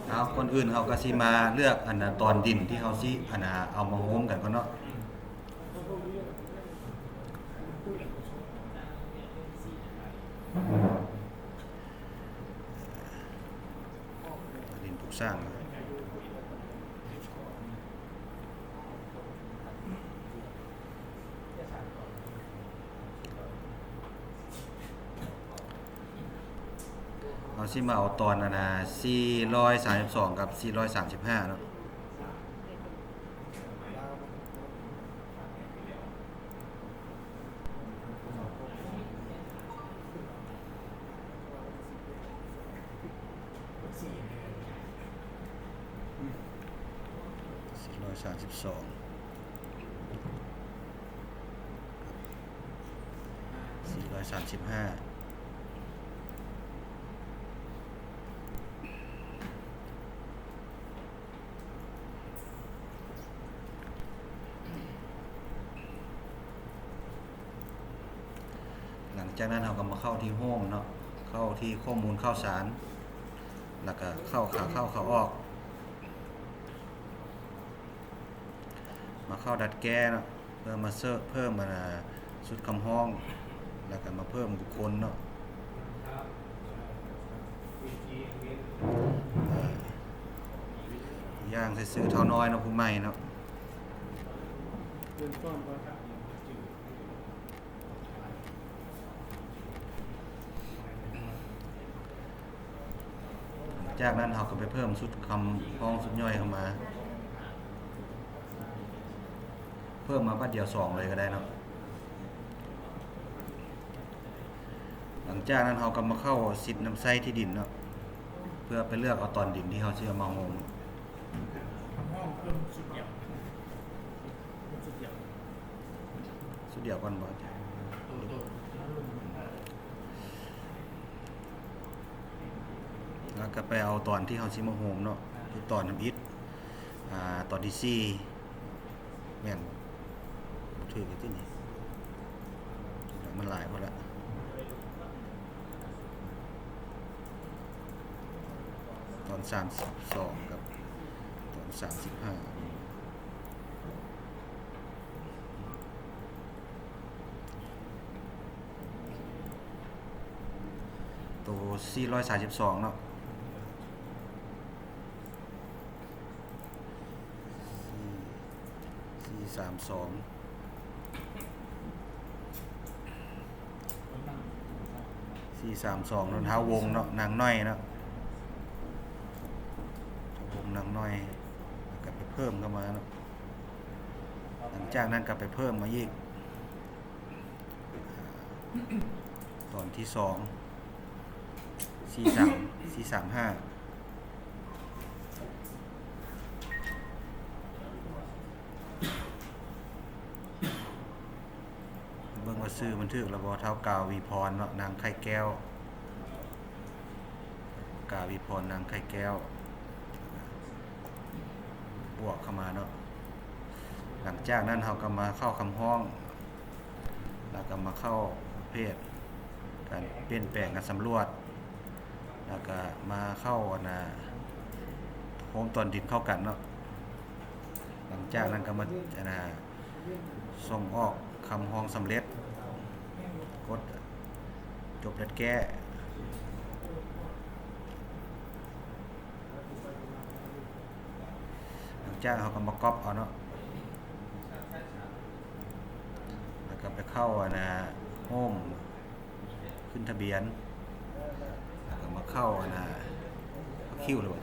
ເອົາ ກ່ອນອື່ນເຮົາກໍຊິມາເລືອກ ອັນນ່າ ຕອນດິນທີ່ເຮົາຊິ ອັນນ່າ ເອົາມາໂຮມກັນກ່ອນເນາະ. ດິນປຸກສ້າງ ເຮົາຊິມາເອົາຕອນ ອັນນ່າ ສີ່ຮ້ອຍສາມສິບສອງ ກັບ ສີ່ຮ້ອຍສາມສິບຫ້າ ເນາະ. ສີ່ຮ້ອຍສາມສິບສອງ ສີ່ຮ້ອຍສາມສິບຫ້າ. ຫຼັງຈາກນັ້ນເຮົາກໍມາເຂົ້າທີ່ໂຮມເນາະ, ເຂົ້າທີ່ຂໍ້ມູນຂ່າວສານ ແລ້ວກໍເຂົ້າຂາເຂົ້າຂາອອກ. ມາເຂົ້າດັດແກ້ເນາະ ເພື່ອມາເສີມ ເພີ່ມ ອັນນ່າ ຊຸດຄຳຮ້ອງ ແລ້ວກໍມາເພີ່ມບຸກຄົນເນາະ. ເອີ່ ຢ່າງໃສ່ຊື່ທ້າວນ້ອຍເນາະ ຜູ້ໃໝ່ເນາະ. ຈາກນັ້ນເຮົາກໍໄປເພີ່ມຊຸດຄຳຮ້ອງຊຸດຍ່ອຍເຂົ້າມາ, ເພີ່ມມາບາດດຽວສອງເລີຍກໍໄດ້ເນາະ. ຫຼັງຈາກນັ້ນເຮົາກໍມາເຂົ້າສິດນຳໃຊ້ທີ່ດິນເນາະ ເພື່ອໄປເລືອກເອົາຕອນດິນທີ່ເຮົາຊິເອົາມາໂຮມ. ຮ້ອງເພີ່ມຊຸດດຽວ ຊຸດດຽວ ຊຸດດຽວກ່ອນບໍ? ແລ້ວກໍໄປເອົາຕອນທີ່ເຮົາຊິມາໂຮມເນາະ ຄືຕອນທຳອິດ ອ່າ ຕອນທີສີ່ ແມ່ນບໍ່ຖືກອີກຕິນີ້ ມັນຫຼາຍໂພດລະ. ຕອນສາມສິບສອງ ກັບຕອນສາມສິບຫ້າ ໂຕສີ່ຮ້ອຍສາມສິບສອງເນາະ. ສີ່ ສີ່ສາມສອງ ສີ່ສາມສອງ ລົງເທ້າວົງເນາະ ນາງນ້ອຍເນາະ ວົງນາງນ້ອຍ ແລ້ວກໍໄປເພີ່ມເຂົ້າມາເນາະ. ຫຼັງຈາກນັ້ນກໍໄປເພີ່ມມາອີກ ຕອນທີສອງ ສີ່ສາມ ສີ່ສາມຫ້າ ເບິ່ງວ່າຊື່ມັນຖືກແລ້ວບໍ່? ທ້າວກາວີພອນເນາະ ນາງໄຂ່ແກ້ວ ກາວີພອນ ນາງໄຂ່ແກ້ວ ບວກເຂົ້າມາເນາະ. ຫຼັງຈາກນັ້ນເຮົາກໍມາເຂົ້າຄຳຮ້ອງ ແລ້ວກໍມາເຂົ້າປະເພດການປ່ຽນແປງການສຳຫຼວດ ແລ້ວກໍມາເຂົ້າ ອັນນ່າ ໂຮມຕອນດິນເຂົ້າກັນເນາະ. ຫຼັງຈາກນັ້ນກໍມາ ອັນນ່າ ສົ່ງອອກຄຳຮ້ອງສຳເລັດ ກົດຈົບແລະແກ້. ຫຼັງຈາກເຮົາກໍມາກັອບເອົາເນາະ ແລ້ວກໍໄປເຂົ້າ ອັນນ່າ ໂຮມ ຂຶ້ນທະບຽນ ແລ້ວກໍມາເຂົ້າ ອັນນ່າ ເຂົ້າຄິວເລີຍ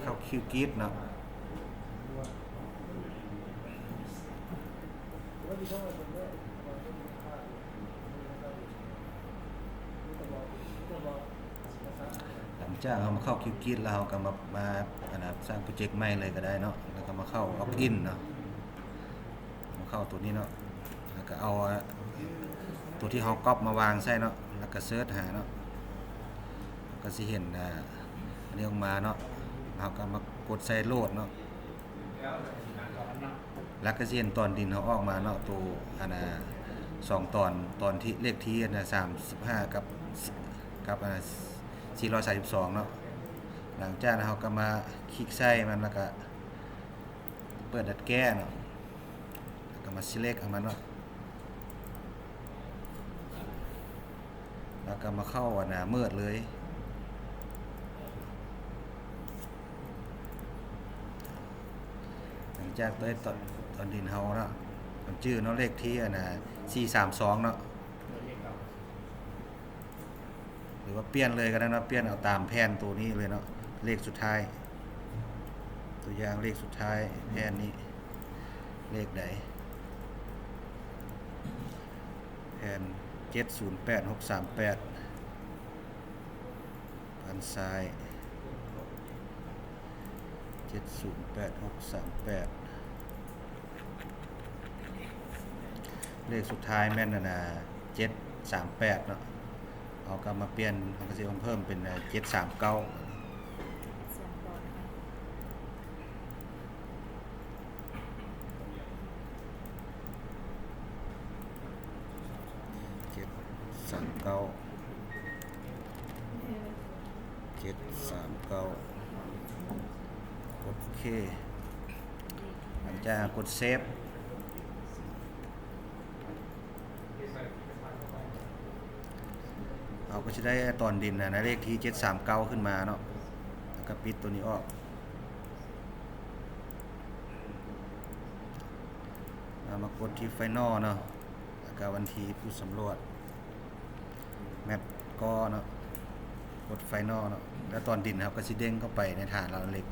ເຂົ້າຄິວກຣີດເນາະ. ຫຼັງຈາກເຮົາມາເຂົ້າຄິວກຣີດແລ້ວ ເຮົາກໍມາ ມາ ອັນນ່າ ສ້າງໂປຣເຈັກໃໝ່ເລີຍກໍໄດ້ເນາະ ແລ້ວກໍມາເຂົ້າລັອກອິນເນາະ. ເຂົ້າຕົວນີ້ເນາະ ແລ້ວກໍເອົາ ອາ ຕົວທີ່ເຮົາກັອບມາວາງໃສ່ເນາະ ແລ້ວກໍເສີດຫາເນາະ ກໍຊິເຫັນ ອາ ອັນນີ້ອອກມາເນາະ. ເຮົາກໍມາກົດໃສ່ໂຫຼດເນາະ ແລ້ວກໍຊິເຫັນຕອນດິນເຮົາອອກມາເນາະ ໂຕ ອັນນ່າ ສອງຕອນ ຕອນທີ່ ເລກທີ ອັນນ່າ ສາມສິບຫ້າ ກັບ ກັບ ອັນນ່າ ສີ່ຮ້ອຍສາມສິບສອງເນາະ. ຫຼັງຈາກນັ້ນເຮົາກໍມາຄລິກໃສ່ມັນ ແລ້ວກໍເປີດດັດແກ້ເນາະ ແລ້ວກໍມາ select ເອົາມັນເນາະ ແລ້ວກໍມາເຂົ້າອັນນ່າ merge ເລີຍ. ຫຼັງຈາກຕົວ ຕອນ ຕອນດິນເຮົາເນາະ ມັນຈື່ເນາະ ເລກທີອັນນ່າ ສີ່ສາມສອງເນາະ ຫຼືວ່າປ່ຽນເລີຍກໍໄດ້ເນາະ ປ່ຽນເອົາຕາມແຜ່ນໂຕນີ້ເລີຍເນາະ ເລກສຸດທ້າຍ ຕົວຢ່າງເລກສຸດທ້າຍແຜ່ນນີ້ ເລກໃດ ແຜ່ນ ເຈັດສູນແປດຫົກສາມແປດ ດ້ານຊ້າຍ ເຈັດສູນແປດຫົກສາມແປດ ເລກສຸດທ້າຍແມ່ນອັນນ່າ ເຈັດສາມແປດເນາະ ເຮົາກໍມາປ່ຽນ ເຮົາກໍຊິເອົາເພີ່ມເປັນ ເຈັດສາມເກົ້າ ເຈັດສາມເກົ້າ ເຈັດສາມເກົ້າ ກົດໂອເຄ ຫຼັງຈາກກົດເຊບ ເຮົາກໍຊິໄດ້ຕອນດິນນະ ເລກທີເຈັດສາມເກົ້າຂຶ້ນມາເນາະ ແລ້ວກໍປິດຕົວນີ້ອອກ ແລ້ວມາກົດທີ່ Final ເນາະ ແລ້ວກໍວັນທີຜູ້ສຳຫຼວດ ແມັດກໍເນາະ ກົດ Final ເນາະ ແລ້ວຕອນດິນເຮົາກໍຊິເດັ່ງເຂົ້າໄປໃນຖານລະເລັກ.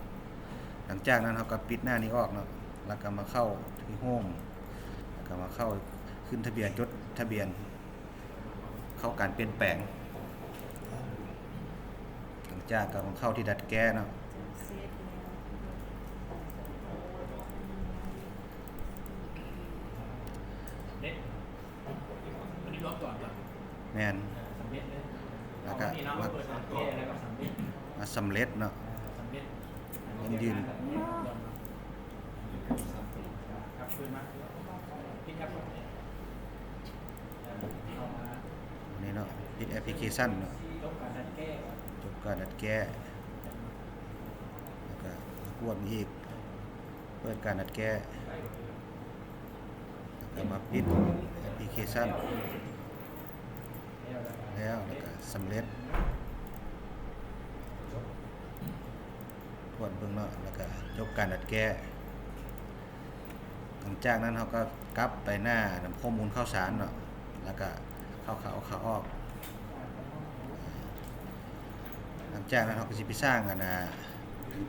ຫຼັງຈາກນັ້ນເຮົາກໍປິດໜ້ານີ້ອອກເນາະ ແລ້ວກໍມາເຂົ້າທີ່ Home ແລ້ວກໍມາເຂົ້າຂຶ້ນທະບຽນ ຈົດທະບຽນ ເຂົ້າການປ່ຽນແປງ. ຫຼັງຈາກກໍມາເຂົ້າທີ່ດັດແກ້ເນາະ ແມ່ນ ແລ້ວກໍມາ ມາສຳເລັດເນາະ ຢັ້ງຢືນ ນີ້ເນາະ ປິດແອັບພລິເຄຊັນເນາະ ຈົບການດັດແກ້ ແລ້ວກໍກວດອີກ ເປີດການດັດແກ້ ແລ້ວກໍມາປິດແອັບພລິເຄຊັນ ແລ້ວ ແລ້ວກໍສຳເລັດ ກວດເບິ່ງເນາະ ແລ້ວກໍຈົບການດັດແກ້. ຫຼັງຈາກນັ້ນເຮົາກໍກັບໄປໜ້ານຳຂໍ້ມູນຂ່າວສານເນາະ ແລ້ວກໍເຂົ້າເຂົ້າເຂົ້າອອກ. ຫຼັງຈາກນັ້ນເຮົາກໍຊິໄປສ້າງອັນນ່າ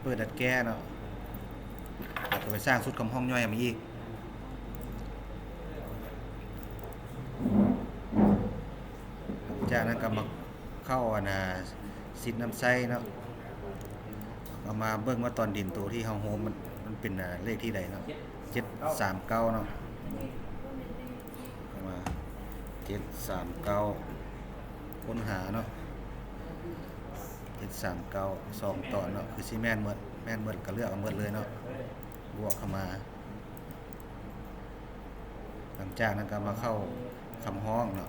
ເປີດດັດແກ້ເນາະ ແລ້ວກໍໄປສ້າງຊຸດຄຳຮ້ອງຍ່ອຍໃຫ້ມັນອີກ. ຈາກນັ້ນກໍມາເຂົ້າອັນນ່າ ຊິດນຳໃຊ້ເນາະ ເອົາມາເບິ່ງວ່າຕອນດິນໂຕທີ່ເຮົາໂຮມມັນ ມັນເປັນ ອ່າ ເລກທີໃດເນາະ ເຈັດສາມເກົ້າເນາະ ເຂົ້າມາ ເຈັດສາມເກົ້າ ຄົ້ນຫາເນາະ ເຈັດສາມເກົ້າ ສອງຕອນເນາະ ຄືຊິແມ່ນໝົດ ແມ່ນໝົດກໍເລືອກເອົາໝົດເລີຍເນາະ ບວກເຂົ້າມາ. ຫຼັງຈາກນັ້ນກໍມາເຂົ້າຄຳຮ້ອງເນາະ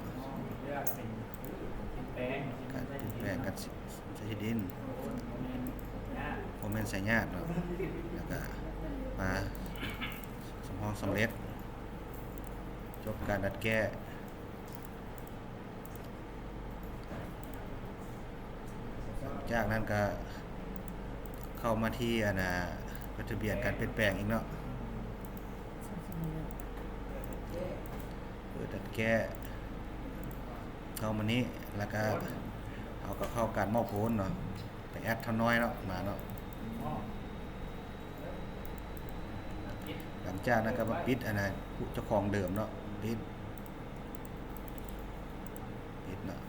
ການປ່ຽນແປງການໃຊ້ທີ່ດິນ ບໍ່ແມ່ນໃຊ້ຍາດເນາະ ແລ້ວກໍມາຄຳຮ້ອງສຳເລັດ ຈົບການດັດແກ້. ຈາກນັ້ນກໍເຂົ້າມາທີ່ອັນນ່າ ຈົດທະບຽນການປ່ຽນແປງອີກເນາະ ເປີດດັດແກ້ ເຂົ້າມານີ້ ແລ້ວກໍເຮົາກໍເຂົ້າການມອບໂອນເນາະ ໄປແອັດເທົ່ານ້ອຍເນາະ ມາເນາະ. ຫຼັງຈາກນັ້ນກໍມາປິດອັນນ່າ ເຈົ້າຂອງເດີມເນາະ ປິດ ປິດເນາະ.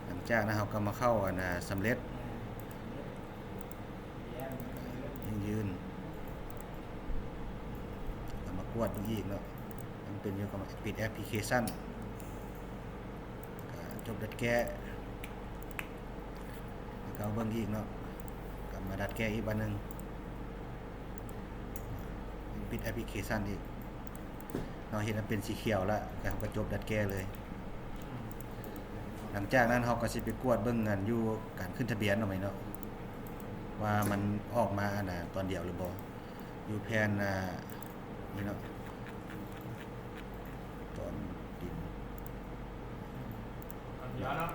ຫຼັງຈາກນັ້ນເຮົາກໍມາເຂົ້າອັນນ່າ ສຳເລັດ ຢັ້ງຢືນ ກໍມາກວດເບິ່ງອີກເນາະ ຍັງເປັນຢູ່ ກໍມາປິດແອັບພລິເຄຊັນ ກໍຈົບດັດແກ້ ແລ້ວກໍເບິ່ງອີກເນາະ ກັບມາດັດແກ້ອີກບາດໜຶ່ງ ປິດແອັບພລິເຄຊັນອີກເນາະ ເຮັດໃຫ້ເປັນສີຂຽວລະ ແລ້ວເຮົາກໍຈົບດັດແກ້ເລີຍ. ອືມ ແລ້ ຫຼັງຈາກນັ້ນເຮົາກໍຊິໄປກວດເບິ່ງອັນຢູ່ການຂຶ້ນທະບຽນເນາະ ບັດນີ້ເນາະ ວ່າມັນອອກມາອັນນ່າຕອນດຽວຫຼືບໍ່ ຢູ່ແຜ່ນ ອ່າ ນີ້ເນາະ ຕອນດິນ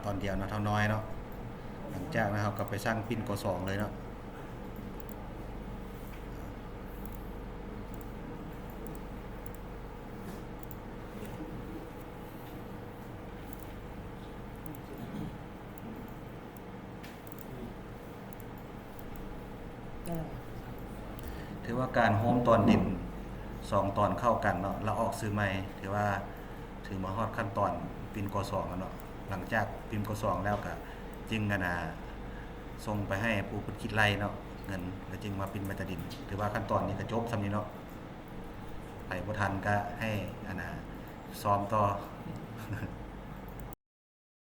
ຕອນດຽວເນາະ ເທົ່ານ້ອຍເນາະ. ຫຼັງຈາກນັ້ນເຮົາກໍໄປສັ່ງປິ່ນ ກສອງ ເລີຍເນາະ. ຖືວ່າການໂຮມຕອນດິນສອງຕອນເຂົ້າກັນເນາະ ແລ້ວອອກຊື່ໃໝ່ ຖືວ່າ ຖືມາຮອດຂັ້ນຕອນປິ່ນ ກສອງ ແລ້ວເນາະ. ຫຼັງຈາກປິ່ນ ກສອງ ແລ້ວກະຈຶ່ງອັນນ່າ ສົ່ງໄປໃຫ້ຜູ້ເພິ່ນຄິດໄລ່ເນາະ ເງິນ ແລ້ວຈຶ່ງມາປິ່ນໃບຕາດິນ. ຖືວ່າຂັ້ນຕອນນີ້ກະຈົບສ່ຳນີ້ເນາະ. ໃຜບໍ່ທັນກະໃຫ້ອັນນ່າ ຊ້ອມຕໍ່.